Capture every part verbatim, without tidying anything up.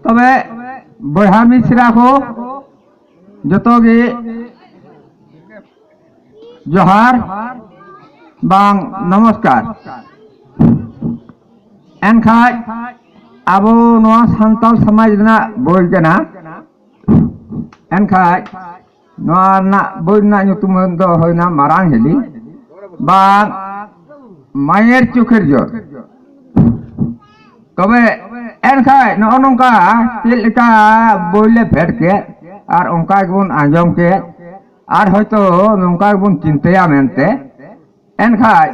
ᱛᱚᱵᱮ ᱵᱚᱭᱦᱟ ᱢᱤᱥᱨᱟ ᱠᱚ ᱡᱚᱛᱚ ᱜᱮ ᱡᱚᱦᱟᱨ ᱵᱟᱝ ᱱᱚᱢᱚᱥᱠᱟᱨ᱾ ᱮᱱᱠᱷᱟᱡ ᱟᱵᱚ ᱱᱚᱣᱟ ᱥᱟᱱᱛᱟᱲ ᱥᱚᱢᱟᱡᱽ ᱨᱮᱱᱟᱜ ᱵᱳᱭ ᱠᱟᱱᱟ᱾ ᱮᱱᱠᱷᱟᱡ ᱱᱚᱣᱟ ᱨᱮᱱᱟᱜ ᱵᱳᱭ ᱨᱮᱱᱟᱜ ᱧᱩᱛᱩᱢ ᱫᱚ ᱦᱩᱭᱱᱟ ᱢᱟᱨᱟᱝ ᱦᱤᱞᱤ ᱵᱟᱝ ᱢᱟᱭᱮᱨ ᱪᱳᱠᱷᱮᱨ ᱡᱳᱨ᱾ ᱛᱚᱵᱮ ᱮᱱᱠᱷᱟᱡ ᱱᱚᱜᱼᱚ ᱱᱚᱝᱠᱟ ᱪᱮᱫ ᱞᱮᱠᱟ ᱵᱳᱭ ᱞᱮ ᱯᱷᱮᱰ ᱠᱮᱫ ᱟᱨ ᱚᱱᱠᱟ ᱜᱮᱵᱚᱱ ᱟᱸᱡᱚᱢ ᱠᱮᱫ ᱟᱨ ᱦᱚᱭᱛᱳ ᱱᱚᱝᱠᱟ ᱜᱮᱵᱚᱱ ᱪᱤᱱᱛᱟᱹᱭᱟ ᱢᱮᱱᱛᱮ᱾ ᱮᱱᱠᱷᱟᱡ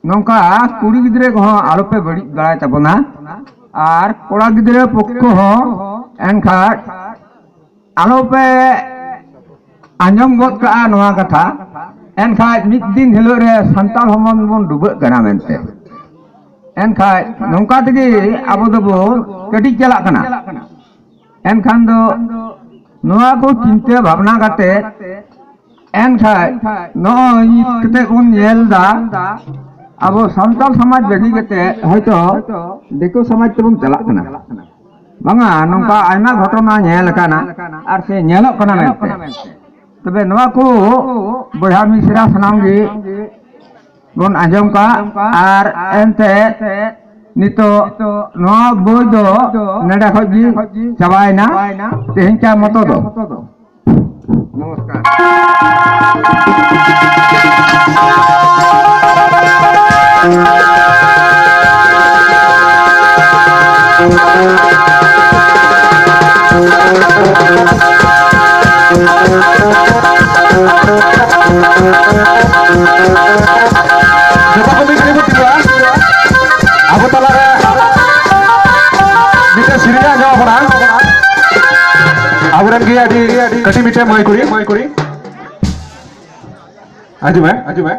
ᱱᱚᱝᱠᱟ ᱠᱩᱲᱤ ᱜᱤᱫᱽᱨᱟᱹ ᱠᱚᱦᱚᱸ ᱟᱞᱚᱯᱮ ᱵᱟᱹᱲᱤᱡ ᱵᱟᱲᱟᱭ ᱛᱟᱵᱚᱱᱟ ᱟᱨ ᱠᱚᱲᱟ ᱜᱤᱫᱽᱨᱟᱹ ᱯᱚᱠᱠᱷᱚ ᱦᱚᱸ ᱮᱱᱠᱷᱟᱡ ᱟᱞᱚᱯᱮ ᱟᱸᱡᱚᱢ ᱜᱚᱫ ᱠᱟᱜᱼᱟ ᱱᱚᱣᱟ ᱠᱟᱛᱷᱟ᱾ ᱮᱱᱠᱷᱟᱡ ᱢᱤᱫ ᱫᱤᱱ ᱦᱤᱞᱳᱜ ᱨᱮ ᱥᱟᱱᱛᱟᱲ ᱦᱚᱯᱚᱱ ᱵᱚᱱ ᱰᱩᱵᱟᱹᱜ ᱠᱟᱱᱟ ᱢᱮᱱᱛᱮ᱾ ᱮᱱᱠᱷᱟᱡ ᱱᱚᱝᱠᱟ ᱛᱮᱜᱮ ᱟᱵᱚ ᱫᱚᱵᱚᱱ ᱠᱟᱹᱴᱤᱡ ᱪᱟᱞᱟᱜ ᱠᱟᱱᱟ᱾ ᱮᱱᱠᱷᱟᱱ ᱫᱚ ᱱᱚᱣᱟ ᱠᱚ ᱪᱤᱱᱛᱟᱹ ᱵᱷᱟᱵᱽᱱᱟ ᱠᱟᱛᱮ ᱮᱱᱠᱷᱟᱡ ᱱᱚᱜᱼᱚᱭ ᱱᱤᱛ ᱠᱟᱛᱮ ᱵᱚᱱ ᱧᱮᱞ ᱮᱫᱟ, ᱟᱵᱚ ᱥᱟᱱᱛᱟᱲ ᱥᱚᱢᱟᱡᱽ ᱵᱟᱹᱜᱤ ᱠᱟᱛᱮ ᱦᱚᱭᱛᱳ ᱫᱤᱠᱩ ᱥᱚᱢᱟᱡᱽ ᱛᱮᱵᱚᱱ ᱪᱟᱞᱟᱜ ᱠᱟᱱᱟ᱾ ᱵᱟᱝᱟ, ᱱᱚᱝᱠᱟ ᱟᱭᱢᱟ ᱜᱷᱚᱴᱚᱱᱟ ᱧᱮᱞ ᱟᱠᱟᱱᱟ ᱟᱨ ᱥᱮ ᱧᱮᱞᱚᱜ ᱠᱟᱱᱟ ᱢᱮᱱᱛᱮ᱾ ᱛᱚᱵᱮ ᱱᱚᱣᱟ ᱠᱚ ᱵᱚᱭᱦᱟ ᱢᱤᱥᱨᱟ ᱥᱟᱱᱟᱢ ᱜᱮ ᱵᱚᱱ ᱟᱸᱡᱚᱢ ᱠᱟᱜ ᱟᱨ ᱮᱱᱛᱮ ᱱᱤᱛᱚᱜ ᱱᱚᱣᱟ ᱵᱳᱭ ᱫᱚ ᱱᱚᱰᱮ ᱠᱷᱚᱡ ᱜᱮ ᱪᱟᱵᱟᱭᱮᱱᱟ ᱛᱮᱦᱮᱧ ᱠᱟ ᱢᱚᱛᱚ ᱫᱚ᱾ ᱱᱚᱢᱚᱥᱠᱟᱨ᱾ ᱡᱚᱛᱚ ᱠᱚ ᱢᱤᱫ ᱜᱷᱟᱹᱲᱤ ᱵᱚ ᱛᱤᱸᱜᱩᱜᱼᱟ᱾ ᱟᱵᱚ ᱛᱟᱞᱟᱨᱮ ᱢᱤᱫᱴᱮᱱ ᱥᱮᱨᱮᱧ ᱟᱸᱡᱚᱢ ᱟᱵᱚᱱᱟ᱾ ᱟᱵᱚᱨᱮᱱ ᱜᱮ ᱟᱹᱰᱤ ᱠᱟᱹᱴᱤᱡ ᱢᱤᱫᱴᱮᱱ ᱢᱟᱹᱭ ᱠᱩᱲᱤ, ᱢᱟᱹᱭ ᱠᱩᱲᱤ᱾ ᱦᱤᱡᱩᱜ ᱢᱮ, ᱦᱤᱡᱩᱜ ᱢᱮ᱾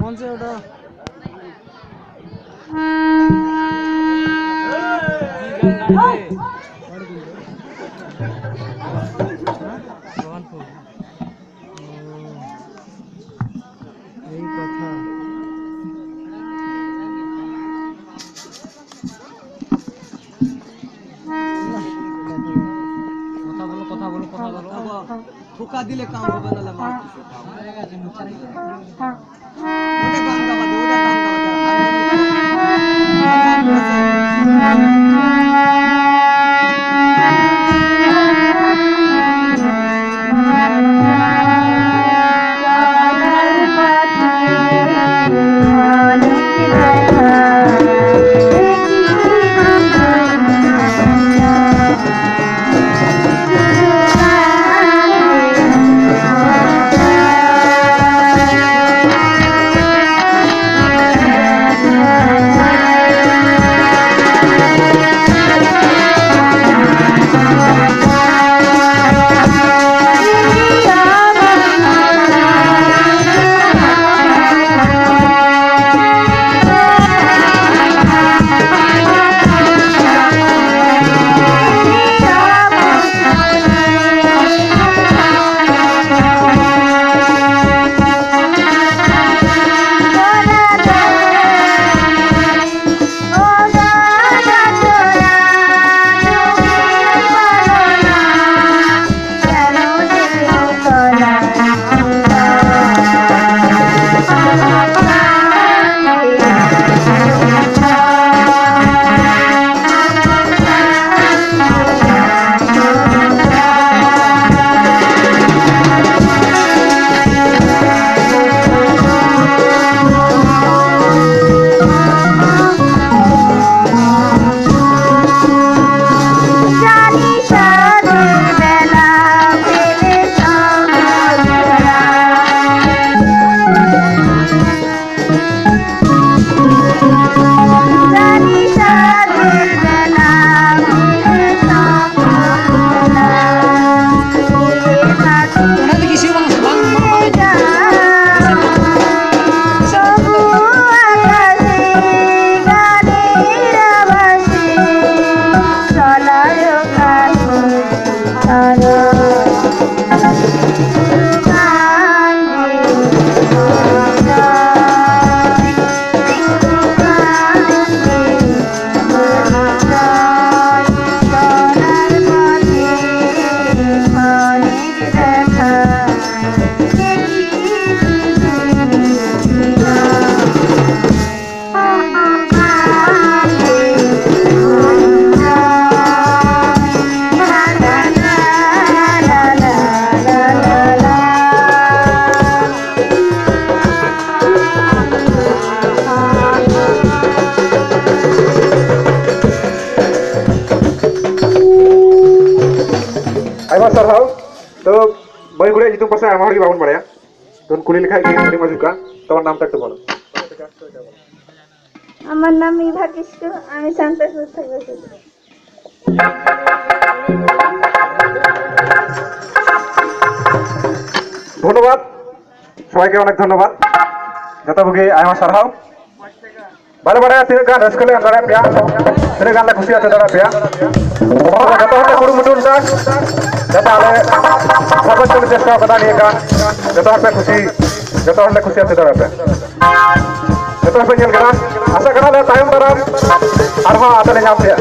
कौन से होटल? भगवानपुर। এই কথা। কথা বলো, কথা বলো, কথা বলো। अब धोखा दिले काम होगा ना लगा। ওটা গান গাওয়া দে, ওটা গান গাওয়া দে। ᱥᱟᱨᱦᱟᱣ᱾ ᱛᱚ ᱵᱟᱹᱭ ᱠᱩᱲᱤᱭᱟᱜ ᱧᱩᱛᱩᱢ ᱯᱟᱥᱮ ᱟᱭᱢᱟ ᱦᱚᱲ ᱜᱮ ᱵᱟᱵᱚᱱ ᱵᱟᱲᱟᱭᱟ, ᱛᱚ ᱠᱩᱞᱤ ᱞᱮᱠᱷᱟᱡ ᱜᱮ ᱟᱹᱰᱤ ᱢᱚᱡᱽ ᱦᱩᱭᱩᱜᱼᱟ᱾ ᱛᱚ ᱱᱟᱢ ᱛᱟᱠ ᱛᱮ ᱵᱚᱞᱚ᱾ আমার নাম ইভা কিস্কু, আমি সান্তাসপুর থেকে এসেছি। ধন্যবাদ, সবাইকে অনেক ধন্যবাদ, ᱡᱚᱛᱚ ᱠᱚᱜᱮ ᱟᱭᱢᱟ ᱥᱟᱨᱦᱟᱣ᱾ ᱵᱟᱞᱮ ᱵᱟᱲᱟᱭᱟ ᱛᱤᱱᱟᱹᱜ ᱜᱟᱱ ᱨᱟᱹᱥᱠᱟᱹ ᱞᱮ ᱮᱢ ᱫᱟᱲᱮᱭᱟᱜ ᱯᱮᱭᱟ, ᱛᱤᱱᱟᱹᱜ ᱜᱟᱱ ᱞᱮ ᱠᱩᱥᱤ ᱦᱚᱪᱚ ᱫᱟᱲᱮᱭᱟᱜ ᱯᱮᱭᱟ᱾ ᱛᱚᱵᱮ ᱡᱚᱛᱚ ᱦᱚᱲ ᱞᱮ ᱠᱩᱨᱩᱢᱩᱴᱩ ᱞᱮᱫᱟ, ᱡᱟᱛᱮ ᱟᱞᱮ ᱥᱚᱨᱵᱚᱪᱪᱚ ᱞᱮ ᱪᱮᱥᱴᱟ ᱠᱟᱫᱟ ᱱᱤᱭᱟᱹ ᱜᱟᱱ ᱡᱚᱛᱚ ᱦᱚᱲ ᱯᱮ ᱠᱩᱥᱤ, ᱡᱚᱛᱚ ᱦᱚᱲ ᱞᱮ ᱠᱩᱥᱤ ᱦᱚᱪᱚ ᱫᱟᱲᱮᱭᱟᱜ ᱯᱮᱭᱟ᱾ ᱡᱚᱛᱚ ᱦᱚᱲ ᱯᱮ ᱧᱮᱞ ᱠᱮᱫᱟ, ᱟᱥᱟ ᱠᱟᱱᱟᱞᱮ ᱛᱟᱭᱚᱢ ᱫᱟᱨᱟᱢ ᱟᱨᱦᱚᱸ ᱟᱫᱚ ᱞᱮ ᱧᱟᱢ ᱯᱮᱭᱟ᱾